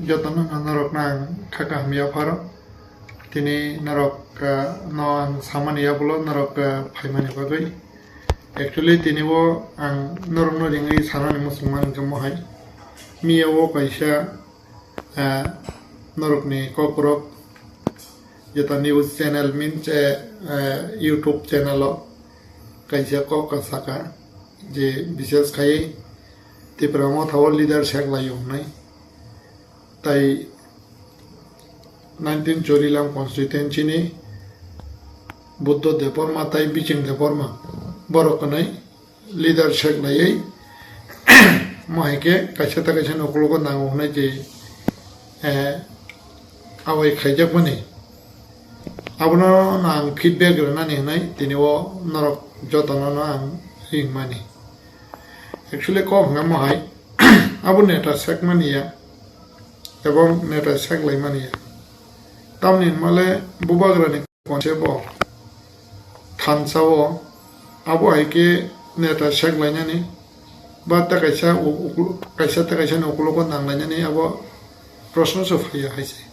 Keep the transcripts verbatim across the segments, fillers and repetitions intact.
Jotono norok no ang kha kaham yapharo. Tini norok, ah, no ang samani yabulo norok, ah, phaimani bagwi. Actually tini o ang norok no ringwi sanani muchungmani khe mohai. Miya o kaisa, ah, norok ni kokrok jeta news channel means, eh, eh, YouTube channel o kaisa kok ka saka je bises khai Tipra Motha o leader sek lai o hwnwi. Tai nineteen Chorilam constituency ni Buddho Debbarma tai Biching Debbarma borok hwnwi leader sek laiwi mo hai khe kaisa ta kaisa ni ukologo nango hwnwi je, eh, awai khaijakmani. Abono no ang feedback rwnani hwnwi tini o norok jotono no ang ringmani. Actually kok hwnka mo hai abo neta sekmani ya ebong neta sek laimani ya. Tamni hwnmale bubagrani Konse bo thansa o abo hai khe neta sek lainani ba ta kaisa u-, uklo-, kaisa ta kaisa ni ukologo nang lainani abo proshno se phaiya hai se.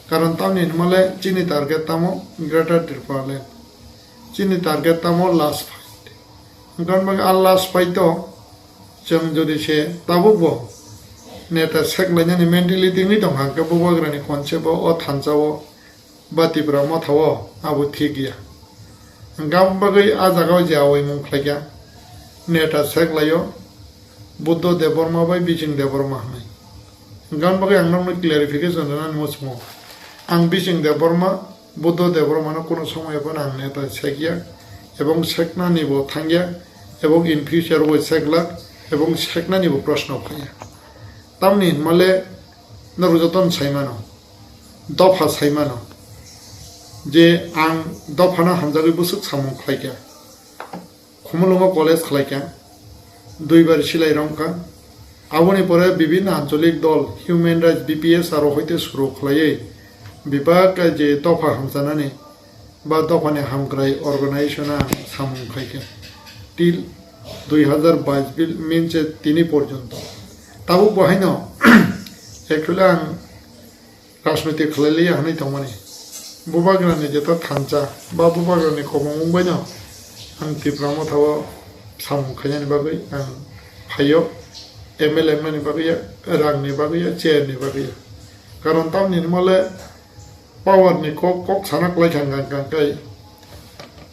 Karon tamni hwnmale chini target tamo Greater Tipraland. Chini target tamo last fight. Hwnkhe bagwi a last fight o chwng jodi se tabuk bo neta sek lainani mentality wngwi tong kha hwnkhe bubagrani Konse bo o thansa o ba Tipra Motha o abo thik ya. Hwnkhe aboni bagwi a jaga o je awaimung khlaikha, neta sek laio Buddho Debbarma bai Biching Debbarma hwnwi. Hwnkhe aboni bagwi ang nokno clarification rwnani muchungo. Ang Biching Debbarma, Buddho Debbarma no kuno somoy phano ang neta sekya, ebong seknani bo thangya, ebong in future bo seklak, ebong seknani bo proshno phaiya. Tamni hwnmale norok jotono sai mano, dopha sai mano, je ang dophano hamjagwi bwswk samung khlaikha. Khumulwngo college khlaikha, duibar silai romkha. Aboni pore bibhinno ancholik dol, human rights, B P S aro hoite suru khlaiwi bebak je dopha hamjanani ba dophani hamkrai organization ang samung khaikha. Till dui hazar bais bil minse tini porjonto. Tabuk bo haino actually ang rajniti khlai liya hwnwi tongmani. Bubagrani jeta thansa ba bubagrani kwbangma wngbaino ang Tipra Motha o samung khainani bagwi ang phaio, M L A wngnani bagwi ya, rangni bagwi ya, chair ni bagwi ya. Karon tamni hwnmale power ni kok, kok sana kwlai kha hwnkha, hwnkha khe,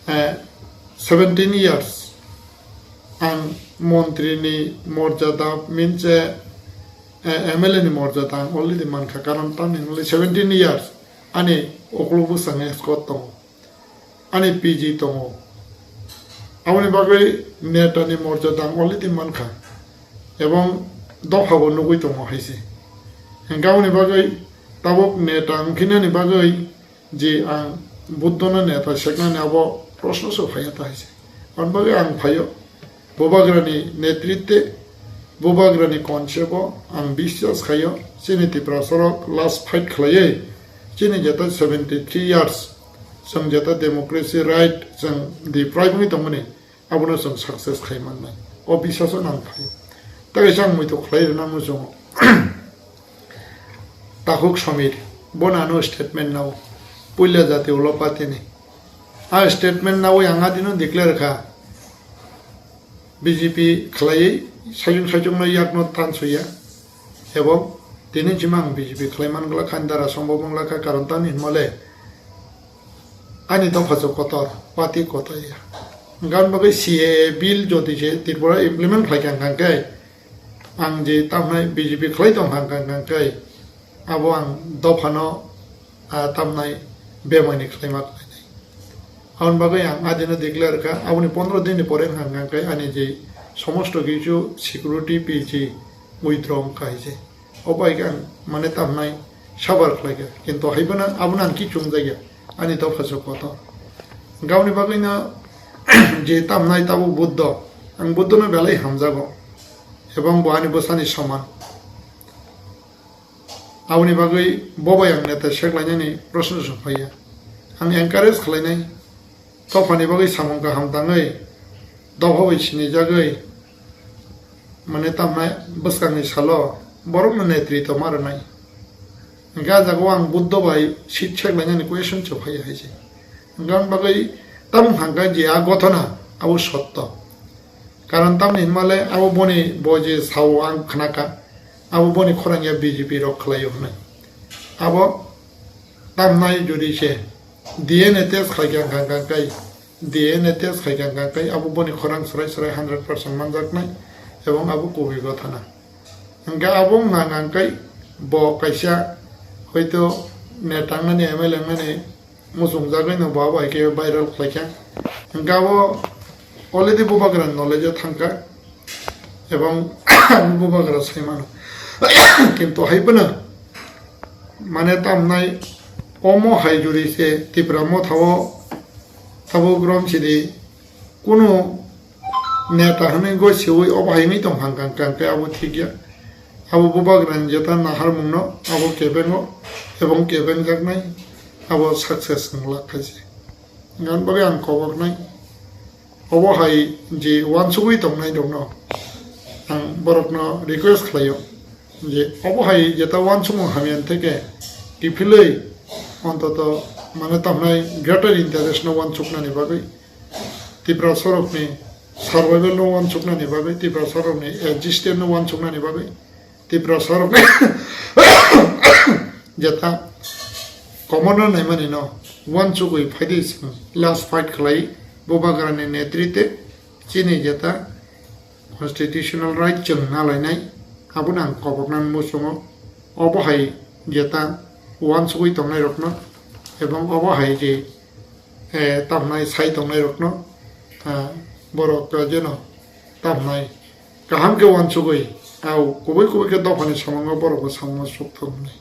eh, seventeen years ang montri ni morjada minse, eh, M L A ni morjada ang already mankha, karon tamni hwnmale seventeen years ani ukulok bwskango escort tongo, ani P G tongo. Aboni bagwi neta ni morjada ang already mankha, ebong dopha bo nugwi tongo hai se. Hwnkhe aboni bagwi tabuk neta wngkhinani bagwi je ang Buddhono neta seknani abo proshno se phaiya ta hai se. Aboni bagwi ang phaio. Bubagrani netritwe, Bubagrani Konse bo ang biswas khaio, chini Tiprasa rok last fight khlaiwi, chini jeta seventy three years, chwng jeta democracy right chwng deprive wngwi tongmani, abono chwng success khai mannai. O biswaso nang phaio. Tei kaisa ang muitu khlai rwna muchungo. Takhuk Samir, bono ano statement nao, puila jati ulo party ni. A statement nawi ang adino declare kha, B J P khlaiwi saichung saichung no yakno tansuya, ebong tini chima ang B J P khlai man glak kha, dara sombhob wng glak kha, karon tamni hwnmale ani dopha chwng kotor, party kotor ya. Gan bagwi C A A bill jodi se Tripura implement khlai kha hwnkhe, ang je tamnai B J P khlai tong kha hwnkhe, abo ang dophano, ah, tamnai bemani khlaima khlainai. Aboni bagwi ang adino declare kha, aboni pondro din ni pore wngkha hwnkhe ani je somosto kichu security P G withdraw wngkha hai se. O bai ang mane tamnai sabar khlai kha, kintu hai phano abono ang kichung jakya, ani dopha se kotor. Gaboni bagwi no je tamnai tabuk Buddho, ang Buddho no belai hamjago, ebong bo ani bwsani soman. Aboni bagwi bo bai ang neta seklainani proshno se phaiya. Ang encourage khlainai, dophani bagwi samung kaham tangwi, dopha bai sinijagwi, mane tamnai bwskangni salo borokno netrito ma rwnai. Hingke a jaga o ang Buddho bai sit sek lainani question se phai hai se. Hingke ang bagwi tamung hangka je a gothona abo sotto. Karon tamni hinmale abo boni bo je sao ang khnaka, abo boni khorang ya B J P rok khlaio hwnwi. Abo tamnai jodi se D N A test khaikha hwnkha hwnkha kai, D N A test khaikha hwnkha kai abo boni khorang swrai swrai hundred percent manjaknai ebong abo kubui gothona. Hingke abo wngkha hwnkha kai bo kaisa hoito neta wngnani M L A wngnani muchungjagwi no bo abo hai khe viral khlaikha. Hingke abo already bubagra knowledge o thangkha ebong bubagra sai mano. Kintu hai phano mane tamnai omo hai juri se Tipra Motha o tabuk rom sidi kunu neta hwnwi gosiwi obo hai wngwi tong hang kang kang khe abo thik ya. Abo bubagrani jeta naharmungno abo kebengo ebong kebengjaknai abo success wng lak kha se. Gan bagwi ang koboknai obo hai je uansugwi tongnai rokno ang borokno request khlaio je obo hai jeta uansukmung hamya theke kiphilwi ontoto mane tamhnai greater interest no uansuknani bagwi Tiprasarokni survival no uansuknani bagwi, Tiprasarokni existence no uansuknani bagwi, Tiprasarokni jeta common no naimani no uansugwi phaidi chwng last fight khlai bubagrani netrite chini jeta constitutional right chwng nalainai abono ang koboknani muchungo obo hai jeta uansugwi tongnairokno ebong obo hai je eh, tamhnai sai tongnairokno, ah, borok jeno tamhnai kaham khe uansugwi, au kubui kubui khe dophani samungo borokbo samungo suk thung hwnwi.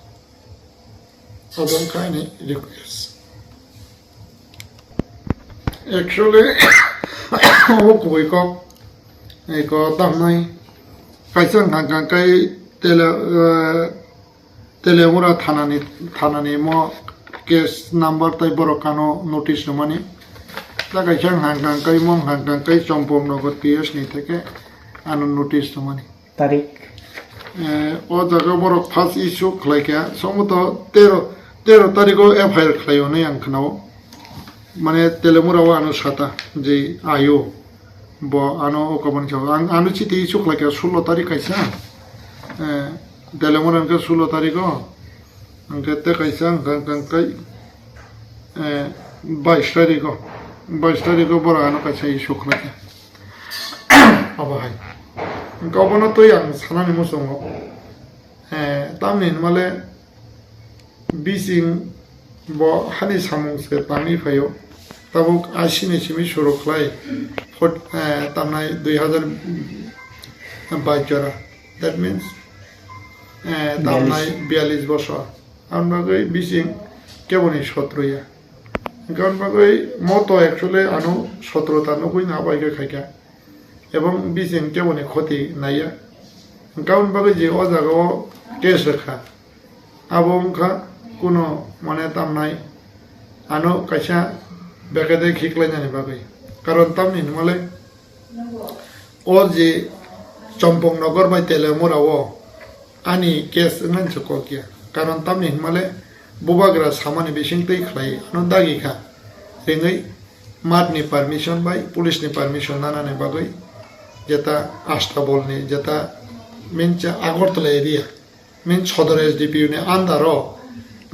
Obo wngkha ani request. Actually, obo kubui kok, eko tamhnai kaisa wngkha hwnkha kai tele, eh, Telemura thanani, thanani mo case number tai borok ano notice rwmani. Ta kaisa hangkang kai mong hangkang kai Chompong Nagar P S ni theke ano notice rwmani. Tarik. Eh, o jaga borok first issue khlai kha, somo to tero, tero tariko F I R khlai hwnwi ang khnao. Mane Telemura o ano sata je ayo. Bo ano o kabani sabo. Ang ano chiti issue khlai kha sullo tarik kaisa. Eh, Telemura hwnkhe sullo tariko. Hwnkhe tei kaisa hwnkha hwnkha kai, eh, bais tariko. Bais tariko borok ano kaisa issue khlai kha. Abo hai. Hwnkhe obono twi ang sanani muchungo. Eh, tamni hinmale bising bo hani samung se tangwi phaio. Tabuk asini simi suru khlai fort-, eh, tamnai dui hazar bais jora. That means, eh, tamnai biyalish bosor. Ang bagwi bising keboni sotro ya. Hwnkhe ang bagwi moto actually ano sotro ta nugwi na bai khe khaikha. Ebong bising keboni khoti naiya. Hwnkhe aboni bagwi je o jaga o case rwkha, abo wngkha kuno mane tamnai ano kaisa bekede khiklainani bagwi. Karon tamni hinmale o je Chompong Nagar bai Telemura o ani case wngmani se kok ya. Karon tamni hinmale bubagra samani bising twi khlai ano dagi kha. Ringwi mat ni permission bai, police ni permission nanani bagwi jeta Astabol ni jeta mincha Agartala area, min Sodor S D P O ni under o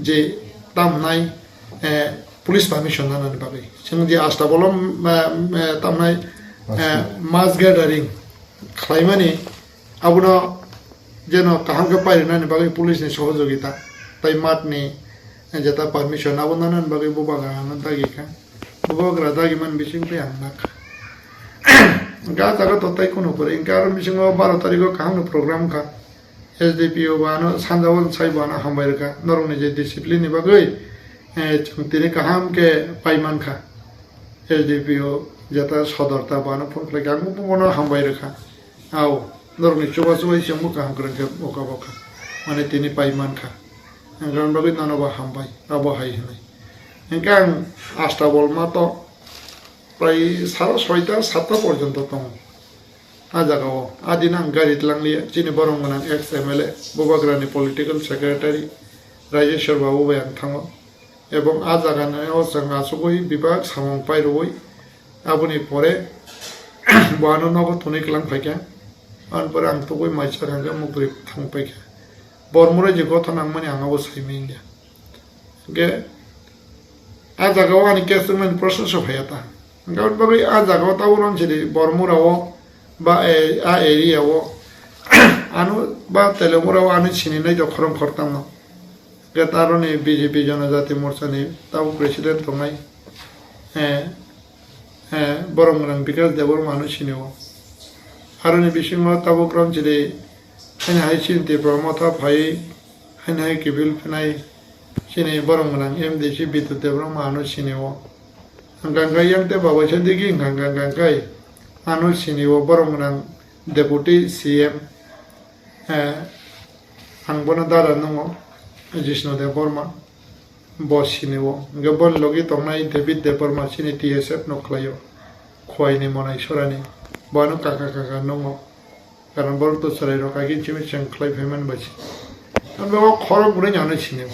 je tamnai, eh, police permission nanani bagwi. Chwng je Astabol o, eh, eh, tamnai, eh, mass gathering khlaimani abono jeno kaham khe pairwnani bagwi police ni sohojogita tai mat ni jeta permission abo nanani bagwi bubagra ano dagi kha. Bubagra dagi man bising tei ang nak. Ga jaga to tai kuno pore, hwnkhe aro bisingo baro tariko kaham no program kha. S D P O bo ano sanja o sai bo ano hambai rwkha. Norokni je discipline ni bagwi, eh, chwng tini kaham khe pai mankha. S D P O jeta sodor ta bo ano phone khlai kha, ang bo bono hambai rwkha. Ao, norokni chubachu bai chwngbo kaham kwrwng khe oka boka. Mane tini pai mankha. Hwnkhe ang bagwi nono bo hambai, abo hai hwnwi. Hwnkhe ang Astabol mato prai sara soita satta porjonto tongo. A jaga o, a din ang gari tlang liya, chini borong gwnang ex M L A, bubagrani political secretary, Rajeshwar Babu bai ang thango. Ebong a jaga ni o chwng achugwi bebak samung pairwui aboni pore bo ano nogo thunui kwlang phaikha. Aboni pore ang tugui maisa hwnkhe mukdri thang paikha. Bormura je gotha nangmani ang abo saimanya. Hwnkhe a jaga o ani case wngmani proshno se phaiya ta. Hwnkhe aboni bagwi a jaga o tabuk romsidi Bormura o ba, eh, a area o ano ba Telengmura o ano sini nai do khorang khortang no. Hwnkhe ta aroni B J P Jonojati Morcha ni tabuk president tongnai, eh, eh, borom gwnang Bikash Debbarma ano sini o. Aroni bisingo tabuk romsidi haino hai chini Tipra Motha phai haino hai kiphil phinai chini borom gwnang M D C Bidut Debbarma ano sini o. Hwnkha hwnkha yang tei babai sendigi hwnkha hwnkha hwnkha kai ano sini o borom gwnang Deputy C M, eh, ang bono dada nungo Jishnu Debbarma. Bo sini o. Hwnkhe boni logi tongnai David Debbarma chini T S F no khlai o. Khowai ni monai sorani. Bo ano kaka kaka nungo. Karon borok to chwrai rok agin simi chwng khlai phaimani bai se. Hwnba o khorok bwrwi ni ano sini o.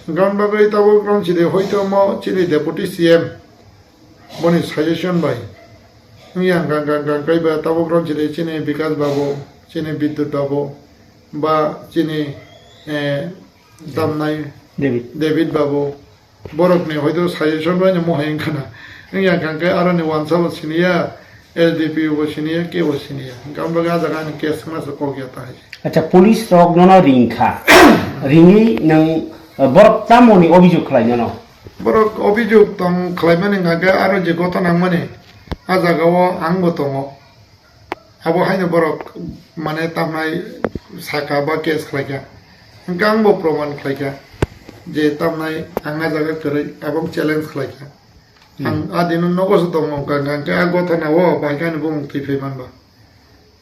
Hwnkhe hwnba bai tabuk romsidi hoito omo chini Deputy C M. Boni suggestion bai. Wngya hwnkha hwnkha hwnkha kai ba tabuk romsidi chini Bikash Babu, chini Bidut Babu, ba chini, eh, Tamnai David. David Babu, borokni hoito suggestion bai no mohai wngkha na. Wngya hwnkha khe aroni wansa bo siniya, S D P O bo siniya, kebo siniya. Hwnkha o bagwi a jaga ani case wngna se kok ya ta hai. Acha, police rok nono ringkha. Ringwi nwng, eh, borok tamoni obijok khlai nono? Borok obijok tong khlaimani hwnkha khe aro je gotha nangmani a jaga o ang bo tongo. Abo haino borok mane tamnai saka ba case khlaikha. Hwnkhe ang bo proman khlaikha je tamnai ang a jaga kwrwi abo challenge khlaikha. Hmm. Ang a dino nogo se tongmung kha, hwnkhe a gotha na o bai kani bumung twi phai manba.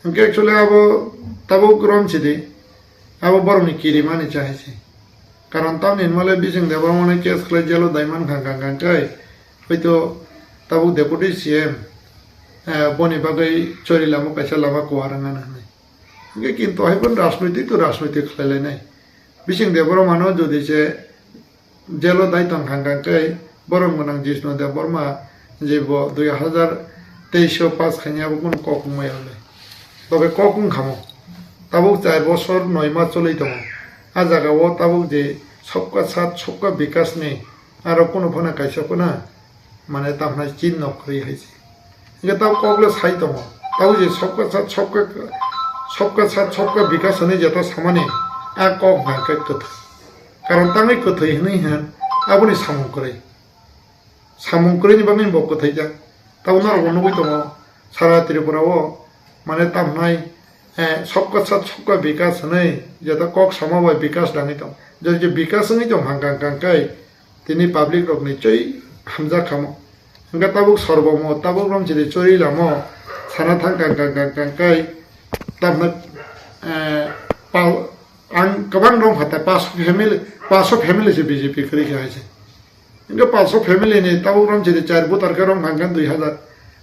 Hwnkhe actually abo tabuk romsidi, abo borokni kirimani chahai se. Karon tamni hinmale bising de borok mane case khlai jelo daiman kha kha kha khe, hoito tabuk Deputy C M, eh, boni bagwi chori lama kaisa lama kuar wngna hinwi. Hwnkhe kintu hai phano rajnoitik to rajnoitik khlai lainai. Bising de borok mano jodi se jelo dai tong kha kha khe borom gwnang Jishnu Debbarma je bo dui hazar teis o pass khainai abo kunu kok wngmaya le. Tobe kok wngkhamo. Tabuk char bosor noi mas choli tongo. A jaga o tabuk je Sabka Sath Sabka Vikas ni aro kunu phano kaisa phano mane tamhnai chin nok kwrwi hai se. Hingke tabuk kok le sai tongo. Tabuk je Sabka Sath Sabka, Sabka Sath Sabka Vikas hinui jeto samani a kok hingka khe kwthwi. Karon tangwi kwthwi hinui hwn aboni samung kwrwi. Samung kwrwini bagwi bo kwthwijak. Tabuk norok bo nugwi tongo, sara Tripura o, mane, tamhnai, eh, Sabka Sath Sabka Vikas hinwi, jeta kok sama bai Vikas dangwi tong. Jodi je Vikas wngwi tong hang kang kang kai, tini public rokni choi hamjak khamo. Hingke tabuk sorbomo, tabuk romchili chori lamo, sana thang kang kang kang kang kai, tamhnai, eh, pal-, ang kwbang rong kha ta, paso family, paso family se B J P kwrwi kha hai se. Hingke paso family ni tabuk romchili char voter khe rong kha khe dui hazar,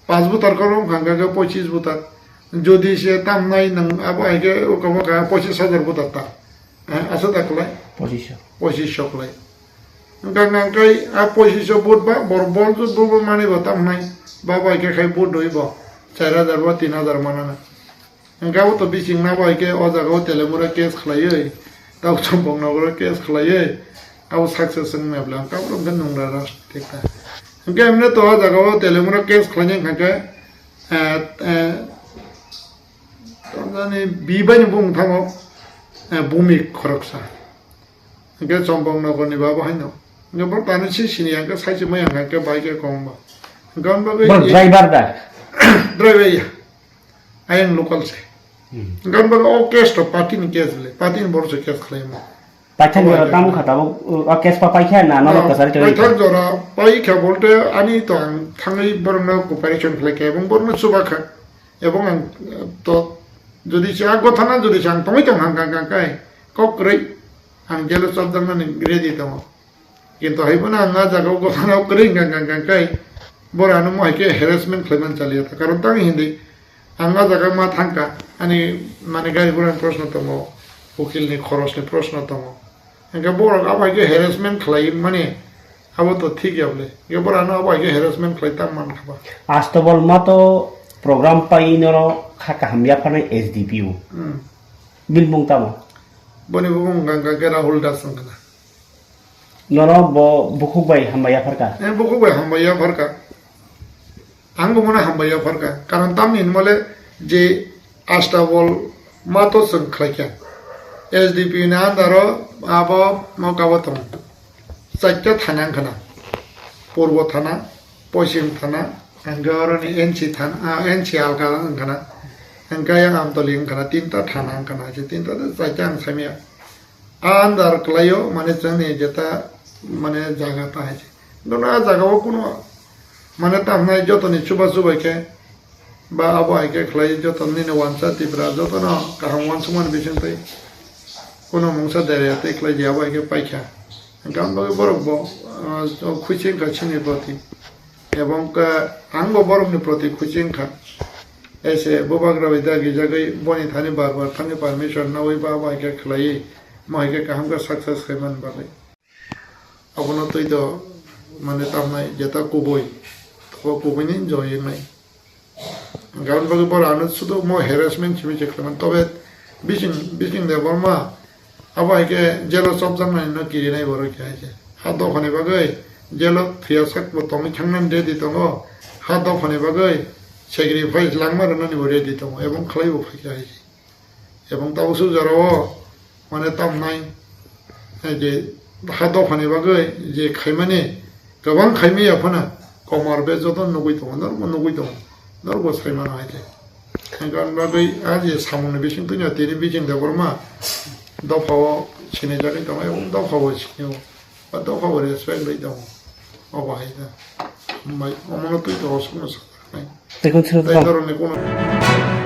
paanch voter khe rong kha khe pochis voter. Jodi se tamnai nwng abo hai khe o kamo kha pochis hazar voter ta. Eh, asa da kwlai? Pochis. Pochis kwlai. Hingke nang kai a pochis vote ba bor bol jut bo bo mani bo tamnai. Ba bai khe khai vote doi bo char hazar ba tin hazar manana. Hingke abo to bising na bai khe o jaga o Telemura case khlaiwi, tau Chompong Nogoro case khlaiwi, abo success wng maya bwle ang kabro hingke nungra rajnitik ta. Hingke emne to o jaga o Telemura case khlainai hingke, eh, eh, tamjani bibai ni bung thango, eh, bumi khoroksa. Hingke Chompong Nogorni babo haino. Hingke borok tani si sini hingke sai se maya hingke bai khe kong ba. Hingke ang bagwi Borok driver da? Driver ya. Ayang local se. Hmm. Hingke ang bagwi o case to party ni case le. Party ni borok se case khlaimo. Paithak jora tamo kha tabuk, o case pa paikha na norok kasari chori? Paithak jora paikha bolte ani to ang thangwi borokno cooperation khlaikha ebong borokno chubakha. Ebong ang, eh, to jodi se a gothana jodi se ang tongwi tong hang kang kang kai kok kwrwi ang jelo chopjaknani ready tongo. Kintu hai phano ang a jaga o gothana kwrwi hwnkha hwnkha hwnkha kai borok ano mo hai khe harassment khlaiman chaliya ta. Karon tang hindi ang a jaga ma thangkha ani mane gari gura ni proshno tongo, ukil ni khoros ni proshno tongo. Hingke borok abo hai khe harassment khlai mani, abo to thik ya bole. Hingke borok ano abo hai khe harassment khlai ta man kha ba. Astabol ma to program pai noro kha kaham ya phanai S D P O. Hmm. Bini bumung tamo? Boni bumung hwnka hwnka khe Rahul Das wngkha na. Nono bo bukhuk bai hambai ya pharka? Eh, bukhuk bai hambai ya pharka. Ang bo mano hambai ya pharka. Karon tamni hinmale je Astabol ma to chwng khlaikha. S D P ni under o abo mokabo tongo. Chaita thana wngkha na. Purbo thana, Poschim thana, hingke oroni N C thana, ah, N C halka wngkha na. Hingke yang Amtoli wngkha na, tinta thana wngkha na, je tinta de chaita ang samya. Andar kwlaio, mane chwngni jeta, mane jaga ta hai se. Dono a jaga o kuno, mane tamnai jotoni chuba chubai khe, ba abo hai khe khlai joto nini wansa Tipra jotono kaham wansukmani bisingtwi kuno mungsa derya tei khlai di abo hai khe paikha. Hingkhe ang bagwi borok bo, ah, khuchi wngkha chini proti. Ebong khe ang bo borokni proti khuchi wngkha. Ese bubagra bai dagi jagwi boni thani bar bar thani permission nawi ba abo hai khe khlaiwi mo hai khe kaham khe success khai man bagwi. Abono twi do mane tamnai jeta kubui, o kubui ni enjoy wngnai. Hingkhe aboni bagwi borok ano sudu mo harassment simi se khlaiman. Tobe bising, bising de borma abo hai khe jelo chopjaknai no kirinai borok khe hai se. Ha dophani bagwi jelo thwiya sak bo tongwi thangnani ready tongo. Ha dophani bagwi sacrifice langma rwnani bo ready tongo. Ebong khlai bo phaikha hai se. Ebong tabuk suk jora o mane tamnai, eh, je ha dophani bagwi je khaimani kwbang khaimaya phano komor be joto nugui tongo, norokbo nugui tongo, norokbo sai mano hai khe. Hingkhe ani bagwi a je samungni bising twi no tini bising de borma dopha o sinijagwi tongo, ebong dopha o sini o, ba dopha o respect rwi tongo, obo hai khe. Hambai, omono twi tongo sukno saknai. Tei kun sino tei tong. Norokni kuno.